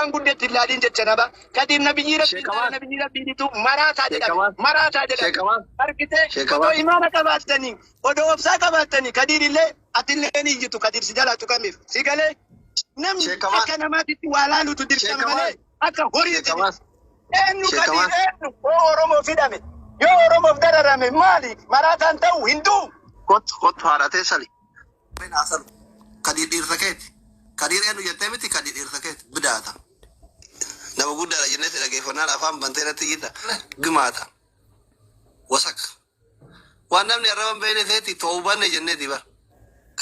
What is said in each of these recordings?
Waan guddetti hin laaliin jecha nama. Kadiir nabiyyii rabbiin taana Sheekamaan. nabiyyii rabbiinitu maraataa jedhame. Sheekamaan. Maraataa jedhame. Sheekamaan. Argitee odoo Sheekamaan. imaana qabaattanii odoo obsaa qabaattanii Kadiir illee atillee ni iyyitu Kadiir si jalaa tuqameef. Si galee namni Sheekamaan. akka namaatitti waa laalutu dirqama malee Sheekamaan. akka horiitti Sheekamaan. Eenyu Kadiir Sheekamaan. eenyu yoo Oromoof hidhame yoo Oromoof dararame maali maraataan ta'u hin du'u. Kottu kottu haadhatee sali. Hasalu. Kadiir dhiirsa keeti. Kadiir eenyu jettee miti kadiir dhiirsa keeti. Bidaata. Nama guddaadha jennee si dhageeffannaan afaan bantee natti iyyita. Gimaata. Wasak. Waan namni arraba hin beekne seeti toobanne jenneeti bar.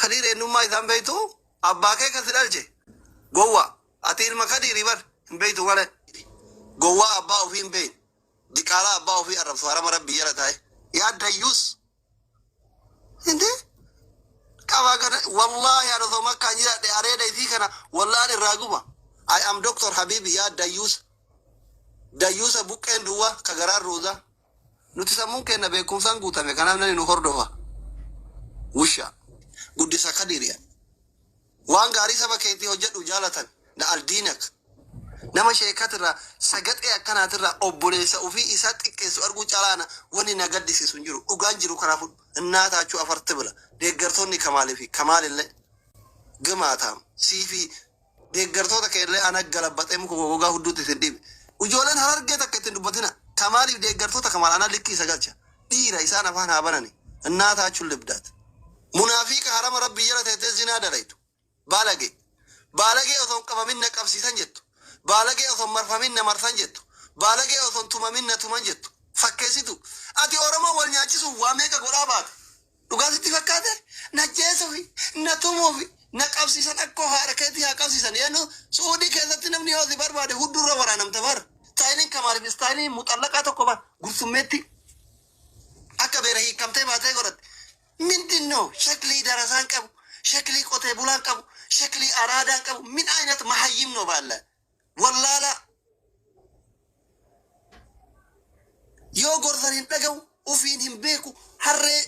Kadiir eenyummaa isaan beektu abbaa kee kan si dhalche. Gowwa. Ati ilma kadiiri bar hin beektu malee. Gowwaa abbaa ofii hin beekne. Diqaalaa abbaa ofii arrabsu harama rabbii jala taa'e. Yaa dayyuus. Hindi qabaa kana wallaahi ani osoo makkaan jiraadhe areeda isii kana wallaan irraa guba. I am Doctor Habibi yaa dayyuusa. Dayyuusa buqqeen duwwaa ka garaan ruuzaa. Nuti sammuun keenya beekumsaan guutame kanaaf namni nu hordofa. Wusha. Guddisa kadiiriya. Waan gaarii saba keetii hojjedhu jaalatan na aldiinak. Nama sheekatirraa sagaxee akkanaatirraa obboleessa ofii isaa xiqqeessu arguu calaana wanni na gaddisiisu hin jiru. Dhugaan jiru kanaafuu innaataachuu afarti bila. Deeggartoonni Kamaalii fi Kamaalillee gimaataam siifi deeggartoota keellee ana galabbaxee muka gogogaa hudduutti isin dhiibe. Ijoolleen harargee takka ittiin dubbatina. Kamaaliif deeggartoota Kamaal ana likkii isa galcha. Dhiira isaan afaan haa banani. Innaataachuu libdaat. Munaafiqa harama rabbii jala teettee zinaa dalaytu. Baalagee. Baalagee osoo hin qabamin na qabsiisan jettu. Baalagee osoo hin marfamin na marsan jettu. Baalagee osoo hin tumamin na tuman jettu. Fakkeessitu. Ati Oromoo wal nyaachisuuf waa meeqa godhaa baate? Dhugaa sitti fakkaate? Na jeesufi, na tumuufi, na qabsiisan akkoo haadha keetii haa qabsiisan. Eenyu Suudii keessatti namni yoo si barbaade huddurra waraanamta bar. Istaayiliin Kamaaliif istaayiliin muxallaqaa tokko bar. Gursummeetti akka beera hiikamtee baatee godhatte. Mindinno shaklii darasaan qabu, shaklii qotee bulaan qabu, shaklii araadaan qabu, min aynat mahayyimno baalla. Wallaalaa. Yoo gorsan hin dhaga'u, ufiin hin beeku, harree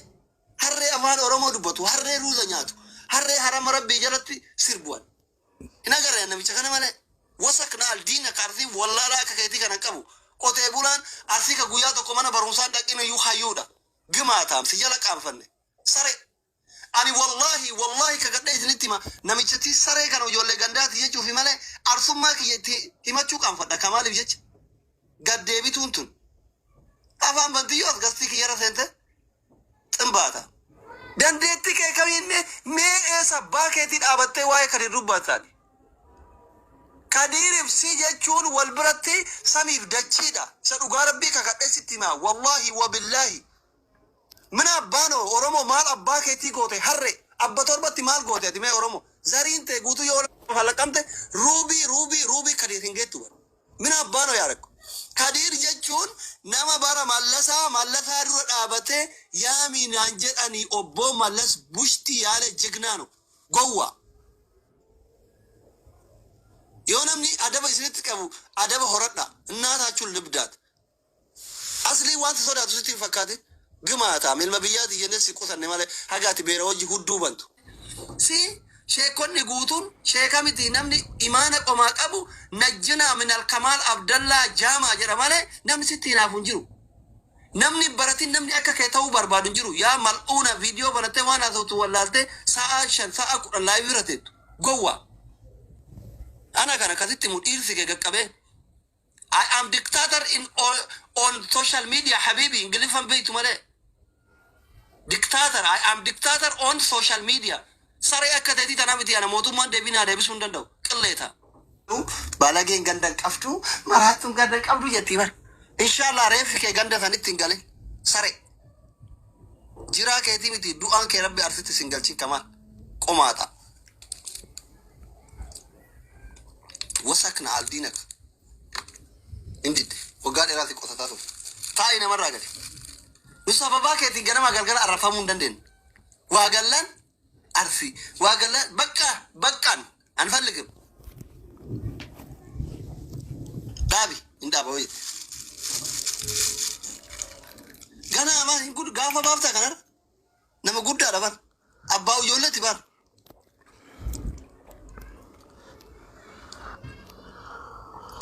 harree afaan Oromoo dubbatu, harree ruuza nyaatu, harree harama rabbii jalatti sirbu'an. Hin agarre namicha kana malee. Wasak na aldiina ka arsii wallaalaa akka keetii kana hin qabu. Qotee bulaan arsii ka guyyaa tokko mana barumsaan dhaqin iyyuu hayyuudha. Gimaataam si jala qaanfanne. Saree. Ani wallahi wallahi kakadhee isinitti hima namichatti saree kana ijoollee gandaati jechuufi malee arsummaa kiyya itti himachuu qaanfadha kamaaliif jecha gad deebituun tun afaan bantiyyoo as gastii kiyyarra seente ximbaata. Dandeettii kee kamiin mee mee eessa abbaa keetii dhaabattee waa'ee Kadiir dubbattaani? Kadiiriif si jechuun wal biratti samiif dachiidha. Isa dhugaa rabbii kakadhee sitti himaa wallahi wabillaahi. Mina abbaanoo Oromoo maal abbaa keetii goote harre abba torbatti maal goote ati mee Oromoo zariin tee guutuu yoo lafa laqamte ruubii ruubii ruubii Kadiir hin geettu bara. Mina abbaanoo yaa rakko. Kadiir jechuun nama bara mallasaa mallasaa dura dhaabatee yaamii naan jedhanii obboo mallas bushtii yaale jignaano gowwaa. Yoo namni adaba isinitti qabu adaba horadha. Innaataachuun libdaat. Aslii waan si sodaatu sitti hin fakkaatin. Gimaataam ilma biyyaati jennee si qusanne malee haga ati beera wajji hudduu bantu. Si sheekonni guutuun sheeka miti namni imaana qomaa qabu najjinaa minal kamaal abdallaa jaamaa jedha malee namni sitti hinaafu hin jiru. Namni hin baratin namni akka kee ta'uu barbaadu hin jiru. Yaa mal'uuna viidiyoo banattee waan haasoftu wallaaltee sa'aa 5 sa'aa 10 laayivii irra teettu. Gowwaa. Ana kana akkasitti himu dhiirsi kee qaqqabee. I am dictator in on social media habibi ingiliffan beektu malee. Dictator I am dictator on social media. Saree akka teetii tanaa miti ana mootummaan deebii naa deebisuu hin danda'u. Qilleeta. Balageen ganda hin qabdu maraattuun ganda hin qabdu jettii bar. Inshallah reeffi kee ganda sanitti hin galin. Saree. Jiraa keetii miti du'aan kee rabbi arsitti sin galchin kamaal. Qomaaxa. Wasakna aldiinak. Hin didde. Waggaa dheeraa si qotataa turte. Taa'i namarraa gadi. Nu sababaa keetiin ganama galgala arrafamuu hin dandeenyu. Waa gallaan arsii. Waa gallaan bakka baqqaan anfalligim. Dhaabi hin dhaaba wayii. Ganaa amaa hin gud gaafa baaftaa kanarra. Nama guddaadha bar. Abbaa ijoolleeti bar.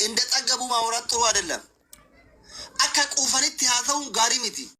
እንደ ጠገቡ ማውራት ጥሩ አይደለም። Akka quufanitti haasa'uun gaarii miti.